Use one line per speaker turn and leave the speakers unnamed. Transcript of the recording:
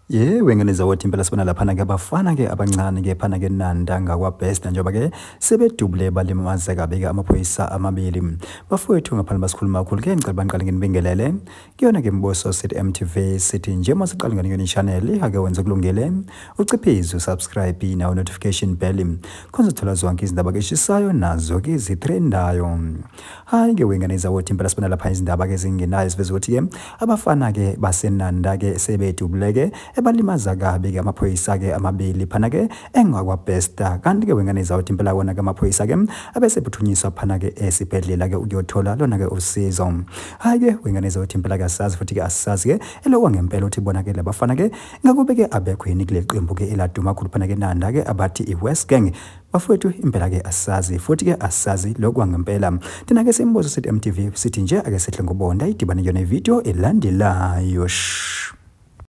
Yewe ngane zawothi impela sibona laphana-ke abafana-ke abancane-ke phana-ke Nanda ngakwaBester njengoba-ke sebedubule balimaza kabi-ke amaphoyisa amabili. Bafowethu ngaphandle basikhuluma kakhulu-ke ngicela baniqale nginibingelele kuyona-ke Mboso sithi MTV sithi nje uma siqala ngane kuyona i-channel ake wenze kulungile uciphize usubscribe nawo notification bell khona uzothola zonke izindaba-ke eshisayo nazo-ke ezitrendayo. Hhayi-ke wengane zawothi impela sibona lapha izindaba-ke ezingenayo ziveza ukuthi-ke abafana-ke baseNanda-ke sebedubuleke ebalimaza kabi-ke amaphoyisa-ke amabili phana-ke engakwaBester. Kanti-ke wengane zawuthi impela wona-ke amaphoyisa-ke abesephuthunyiswa phana-ke esibhedlela-ke ukuyothola lona-ke usizo. Hhayi-ke wengane zawuthi impela-ke asazi futhi-ke asazi-ke elokwa ngempela ukuthi bona-ke labafana-ke ngakube-ke abekho yini kuleli qembu-ke eladuma kakhulu phana-ke Nanda-ke abathi i-West Gang. Bafowethu impela-ke asazi futhi-ke asazi lokwa ngempela. Thina-ke Simboso sithi MTV sithi nje ake sehle ngobonda idibane yona ividiyo elandelayo.